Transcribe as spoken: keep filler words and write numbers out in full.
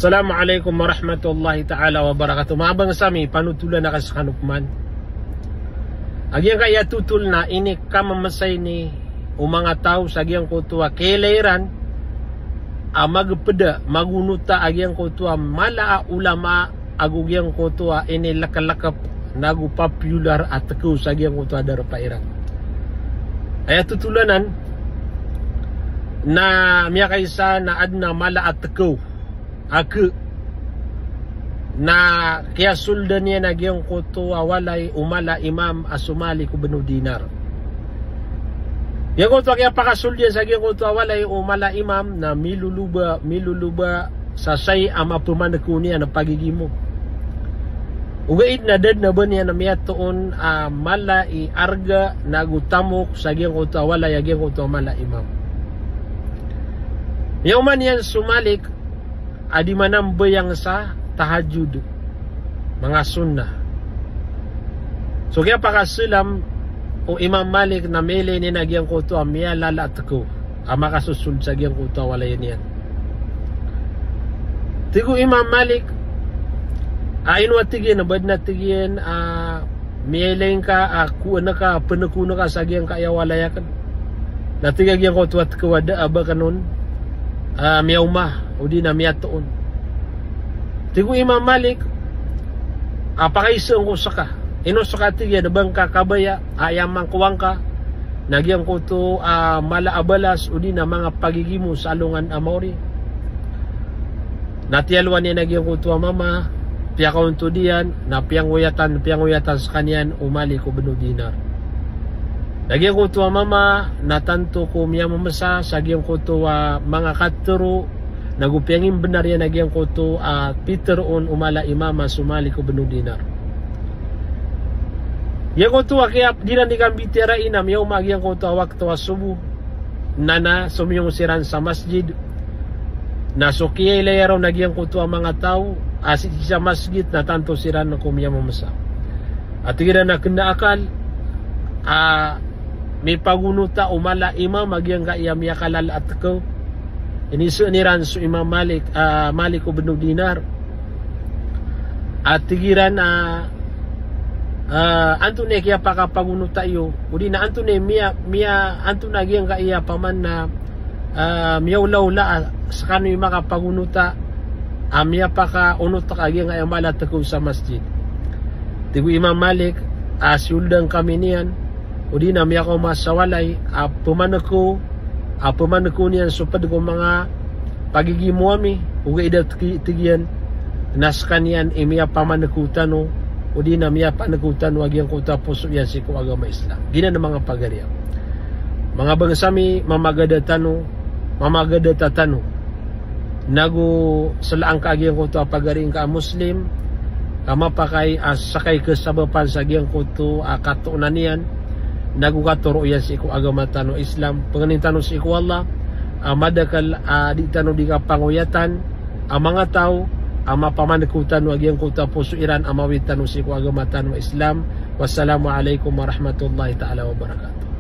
Assalamu alaikum warahmatullahi ta'ala wabarakatuh. Manga bangsa mi, panotolan akn skano pman a giyangkaya totol na inikamamasa ini o manga taw sa giyangkoto a kailay ran a magpd, magonota a giyangkoto a mala a ulama ago giyangkoto a inileklekep nago popular a tkew sa giyangkoto a darpa iran. Aya totol anan na miyakaisa na adn a mala a tkew a khe na kiyasoldan iyan a giyangkoto a walay o mala imam a so Malik ibn Dinar. Giyangkoto a kiyapakasold iyan sa giyangkoto a walay o mala imam na miloloba, miloloba sa saya a mapemaneko niyan a pagigimo. Ogaid na da dn a ba niyan a miyatoon a mala i arga nago tamok sa giyangkoto a walay a giyangkoto a mala imam. Miyaoma niyan so Malik a di manambayang sa tahajjud, manga sunnah. So kiyapakaselam o Imam Malik na miyailay niyan a giyangkoto a miyalala a tkew a makasosold sa giyangkoto a walay niyan. Tig o Imam Malik a ino a tig iyan, ba adn a tig iyan a miyailay ngka a kowan ka, penekoon ka sa giyangkaya walay akn. Na tig a giyangkoto a tkew a da a ba akn on a miyaoma odi na miyatoon. Tig o Imam Malik a pakaiza ngko ska. Ino ska, tig iyan, a ba ngka kabaya a aya mangkowa ngka na giyangkoto a mala a balas odi na manga pagigimo sa alongan a maori. Na tiyalowan iyan a giyangkoto a mama, piyakaontod iyan, na piyangoyatan, piyangoyatan skaniyan o Malik ibn Dinar. Na giyangkoto a mama na tanto ko miyamamasa sa giyangkoto a manga katharo, nago piyangimbnar iyan a giyangkoto a pitharoon o mala imam a so Malik ibn Dinar. Giyangkoto a kiyap-, di iran di kambitiyarai na miyaoma a giyangkoto a wakto a sobo, na na somiyong siran sa masjid. Na so kiyailaya ron a giyangkoto a manga taw a sii sa masjid na tanto siran ko miyamamasa. A tig iran a kena akal a mipagonota o mala imam a giyangkaya miyakalala a tkew. Iniseen iran so Imam Malik, a, Malik ibn Dinar. A tig iran a, a, antonaa i kiyapakapagonota iyo, odi na antonaa i miya, miya, antonaa giyangkaya paman na, a, miyaolaola a skano i makapagonota a miyapakaonot ka giyangkaya mala a tkew sa masjid. Tig o Imam Malik a siyold angkami niyan, odi na miyakaoma sa walay a pemanekew, a pemanekew niyan so ped ko manga pagigimo ami, ogaid a tegi-, tig iyan na skaniyan i miyapamanekew tano, odi na miyapanekew tano a giyangkoto a poso iyan sii ko agama Islam. Giyanan a manga pagari ako. Manga bangsa mi, mamagadata tano, mamagadata tano. Nago sela angka a giyangkoto a pagari ngka a Muslim, ka mapakay a sakay kesabapan sa giyangkoto a katoonan iyan, nago katoro iyan sii ko agama tano Islam. Pengenin tano sii ko Allah a madakel a di tano di kapangoyatan a manga taw a mapamanekew tano a giyangkoto a poso iran a mawit tano sii ko agama tano Islam. Wassalamu alaikum warahmatullahi ta'ala wabarakatuh.